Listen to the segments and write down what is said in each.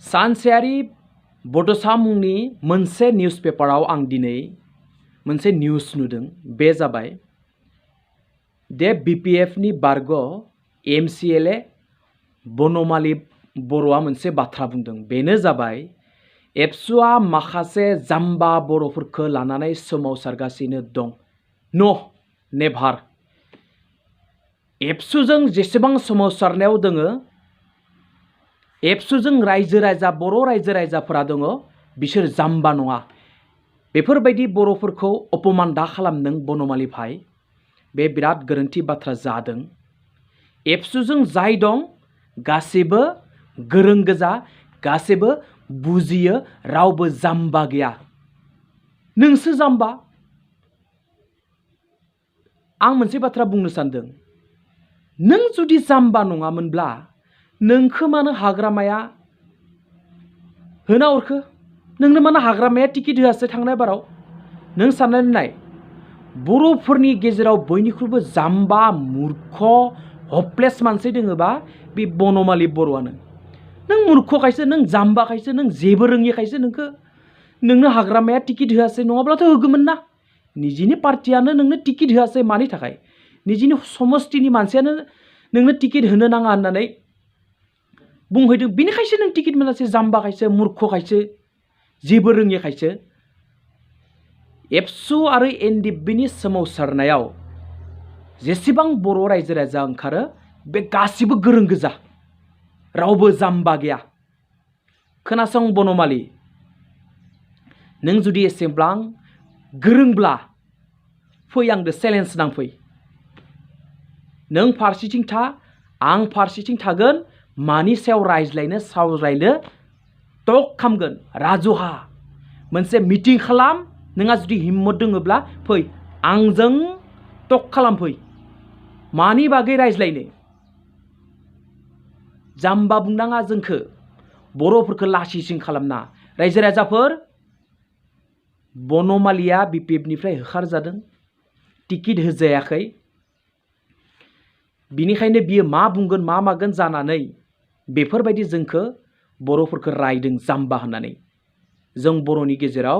सानसेयारि बड'सा मुंनि मोनसे निउस पेपाराव आं दिनै मोनसे निउस नुदों। बे जाबाय दे बिपिएफनि बारग' एमसिएलए बनमालि बर'आ मोनसे बाथ्रा बुंदों। बेनो जाबाय एबसुआ माखासे जाम्बा बर'फोरखौ लानानै सोमावसारगासिनो दं। न' नेभार। एबसुजों जेसेबां सोमावसारनायाव दोङो, एबसुजों रायजो राजा बर' रायजो राजाफोरा दङ, बिसोर जाम्बा नङा। बेफोरबायदि बर'फोरखौ अपमान दा खालामदों बनमालि भाई। बे बिराद गोरोन्थि बाथ्रा जादों। एबसुजों जाय दं गासैबो गोरों गोजा, गासैबो बुजियो, रावबो जाम्बा गैया। नोंसो जाम्बा। आं मोनसे बाथ्रा बुंनो सानदों। नों जुदि जाम्बा नङामोनब्ला नोंखो मानो हाग्रामाया होना हरखो? नोंनो मानो हाग्रामाया टिकेट होआसै थांनाय बाराव? नों साननानै नाय, बर'फोरनि गेजेराव बयनिख्रुइबो जाम्बा, मूर्ख, हपलेस मानसि दोङोबा बे बनमालि बर'आनो। नों मूर्खखायसो, नों जाम्बाखायसो, नों जेबो रोङिखायसो नोंनो हाग्रामाया टिकेट होआसै। नङाब्लाथ' होगौमोन ना। निजिनि पार्टियानो नोंनो टिकेट होआसै। मानि थाखाय? निजिनि समस्तिनि मानसियानो नोंनो टिकेट होनो नाङा होननानै बुंहैदों। बिनिखायसो नों टिकेट मोनासै। जाम्बाखायसो, मूर्खखायसो, जेबो रोङिखायसो। एबसु आरो एनडिएफबिनि सोमावसारनायाव जेसेबां बर' रायजो राजा ओंखारो, बे गासिबो गोरों गोजा, रावबो जाम्बा गैया। खोनासं बनमालि, नों जुदि एसेबां गोरोंब्ला फै आंदो चेलेन्ज नांफै। नों फारसेथिं था, आं फारसेथिं थागोन। मानि सायाव रायज्लायनो सावरायनो टक खालामगोन। राजुहा मोनसे मिटिं खालाम। नोंहा जुदि हिम्मत दोङोब्ला फै आंजों टक खालामफै। मानि बागै रायज्लायनो? जाम्बा बुंनाङा जोंखो, बर'फोरखौ लासिसिं खालामना। रायजो राजाफोर, बनमालिया बिपिएफनिफ्राय होखारजादों, टिकेट होजायाखै। बिनिखायनो बियो मा बुंगोन मा मागोन जानानै बेफोरबायदि जोंखो बर'फोरखौ रायदों जाम्बा होननानै। जों बर'नि गेजेराव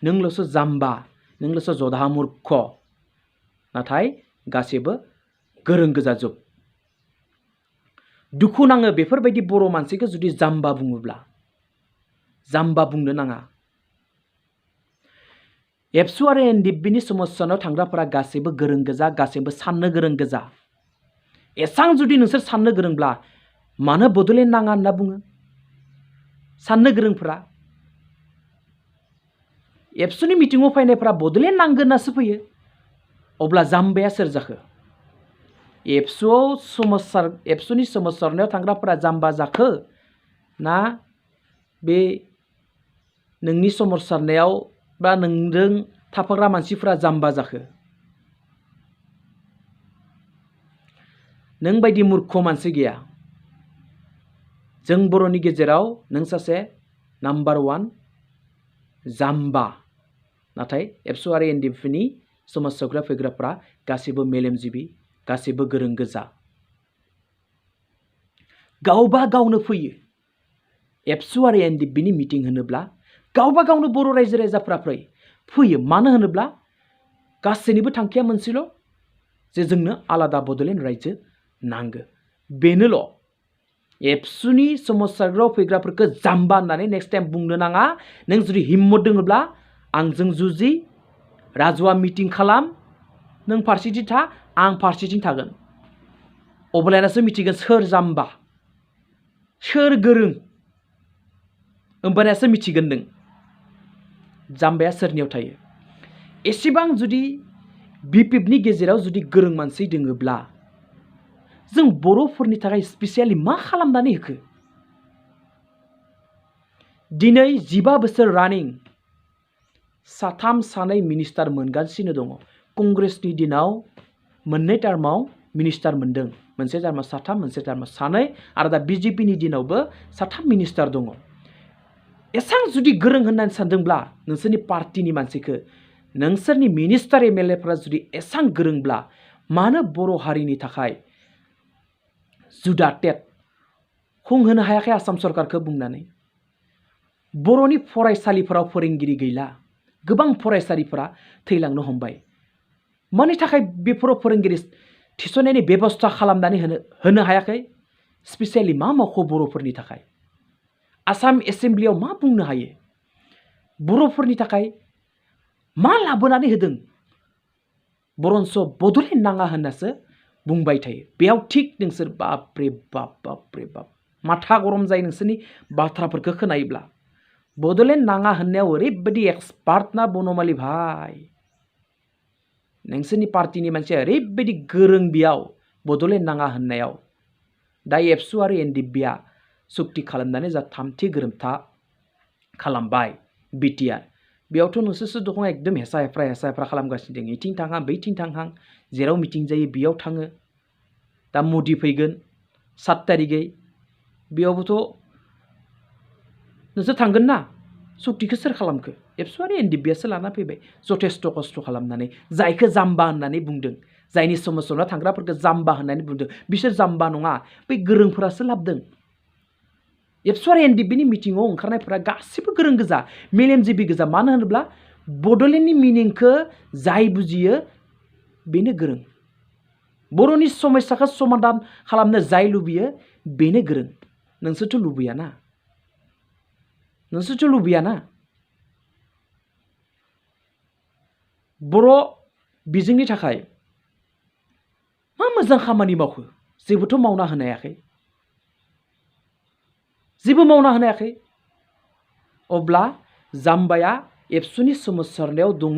नोंल'सो जाम्बा, नोंल'सो जधा मूर्ख, नाथाय गासैबो गोरों गोजा जोब। दुखु नाङो बेफोरबायदि बर' मानसिखौ जुदि जाम्बा बुङोब्ला। जाम्बा बुंनो नाङा। एबसु आरो एनडिएफबिनि सोमावसारनायाव थांग्राफोरा गासैबो गोरों गोजा, गासैबो साननो गोरों गोजा। एसां जुदि नोंसोर साननो गोरोंब्ला मानो बड'लेण्ड नाङा होनना बुङो? साननो गोरोंफोरा एबसुनि मिटिङाव फैनायफ्रा बड'लेण्ड नांगोन होननासो फैयो। अब्ला जाम्बाया सोर जाखो? एबसुनि सोमावसारनायाव थांग्राफोरा जाम्बा जाखो ना बे नोंनि सोमावसारनायाव बा नोंजों थाफाग्रा मानसिफ्रा जाम्बा जाखो? नों बायदि मूर्ख मानसि गैया। जों बर'नि गेजेराव नों सासे नाम्बार 1 जाम्बा। नाथाय एबसु आरो एनडिएफबिनि सोमावसारग्रा फैग्राफ्रा गासैबो मेलेमजिबि, गासैबो गोरों गोजा। गावबा गावनो फैयो। एबसु आरो एनडिएफबिनि मिटिं होनोब्ला गावबा गावनो बर' रायजो राजाफ्रा फैयो। मानो होनोब्ला गासैनिबो थांखिया मोनसेल', जे जोंनो आलादा बड'लेण्ड रायजो नांगो। बेनोल'। एबसुनि सोमावसारग्रायाव फैग्राफोरखौ जाम्बा होननानै नेक्स्ट टाइम बुंनो नाङा। नों जुदि हिम्मत दोङोब्ला आंजों जुजि, राजुआ मिटिं खालाम। नों फारसेथिं था, आं फारसेथिं थागोन। अब्लानासो मिथिगोन सोर जाम्बा, सोर गोरों। होमबानियासो मिथिगोन नों जाम्बाया सोरनियाव थायो। एसेबां जुदि बिपिएफनि गेजेराव जुदि गोरों मानसि दोङोब्ला जों बर'फोरनि थाखाय स्पेसियेलि मा खालामनानै होखो? दिनै 15 बोसोर रानिं साथाम सानै मिनिस्टार मोनगासिनो दङ। कंग्रेसनि दिनाव मोननै टार्माव मिनिस्टार मोनदों। मोनसे टार्माव साथाम, मोनसे टार्माव सानै, आरो दा बिजेपिनि दिनावबो साथाम मिनिस्टार दङ। एसां जुदि गोरों होननानै सानदोंब्ला नोंसोरनि पार्टिनि मानसिखौ, नोंसोरनि मिनिस्टार एमएलएफ्रा जुदि एसां गोरोंब्ला मानो बर' हारिनि थाखाय जुदा टेट खुंहोनो हायाखै आसाम सरकारखौ बुंनानै बर'नि फरायसालिफोराव फोरोंगिरि गैला गोबां फरायसालिफोरा थैलांनो हमबाय मानि थाखाय बेफोराव फोरोंगिरि थिसननायनि बेबस्था खालामनानै होनो हायाखै स्पेसियेलि मा मावखो बर'फोरनि थाखाय आसाम एसेम्ब्लियाव मा बुंनो हायो बर'फोरनि थाखाय मा लाबोनानै होदों बरन्स बड'लेण्ड नाङा होननासो बुंबाय थायो बेयाव थिक नोंसोर बापरे बाप माथा गरम जायो नोंसोरनि बाथ्राफोरखौ खोनायोब्ला बड'लेण्ड नाङा होननायाव ओरैबायदि एक्सपार्ट ना बनमालि भाई नोंसोरनि पार्टिनि मानसिया ओरैबायदि गोरों बेयाव बड'लेण्ड नाङा होननायाव दा एबसु आरो एनडिएफबिआ सुक्ति खालामनानै जा थामथि गोरोबथा खालामबाय बिटिआर बेयावथ' नोंसोरसो दङ एकदम हेसा हेफ्रा खालामगासिनो दं इथिं थांहां बैथिं थांहां जेराव मिटिं जायो बेयाव थाङो दा मोदि फैगोन 7 तारिखै बेयावबोथ' नोंसोर थांगोन ना सुक्तिखौ सोर खालामखो एबसु आरो एनडिएफबिआसो लाना फैबाय जथेस्थ' खस्थ' खालामनानै जायखौ जाम्बा होननानै बुंदों जायनि समस्या थांग्राफोरखौ जाम्बा होननानै बुंदों बिसोर जाम्बा नङा बै गोरोंफोरासो लाबोदों एबसु आरो एनडिएफबिनि मिटिङाव ओंखारनायफोरा गासिबो गोरों गोजा मेलेमजिबि गोजा मानो होनोब्ला बड'लेण्डनि मिनिंखौ जाय बुजियो बेनो गोरों बर'नि समस्याखौ समाधान खालामनो जाय लुबैयो बेनो गोरों नोंसोरथ' लुबैयाना बर' बिजोंनि थाखाय मा मोजां खामानि मावखो जेबोथ' मावना होनो हायाखै जेबो मावना होनो हायाखै अब्ला जाम्बाया एबसुनि सोमावसारनायाव दङ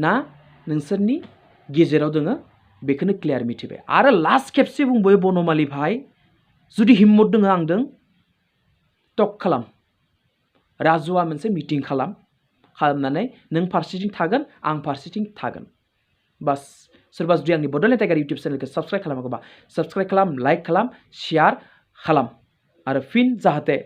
ना नोंसोरनि गेजेराव दङ बेखौनो क्लियार मिथिबाय आरो लास्ट खेबसे बुंबाय बनमालि भाई जुदि हिम्मत दङ आंदों टक खालाम राजुआ मोनसे मिटिं खालामनानै नों फारसेथिं थागोन आं फारसेथिं थागोन बास सोरबा जुदि आंनि बड'लेण्ड टाइगार इउटुब चेनेलखौ साबस्क्राइब खालामाखैबा साबस्क्राइब खालाम लाइक खालाम शेयार खालाम आरो फिन जाहाथे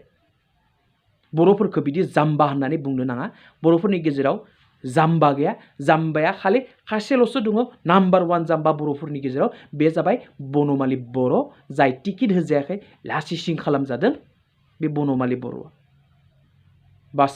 बर'फोरखौ बिदि जाम्बा होननानै बुंनो नाङा बर'फोरनि गेजेराव जाम्बा गैया जाम्बाया खालि सासेल'सो दङ नाम्बार 1 जाम्बा बर'फोरनि गेजेराव बे जाबाय बनमालि बर' जाय टिकेट होजायाखै लासिं खालामजादों बे बनमालि बर'आ बास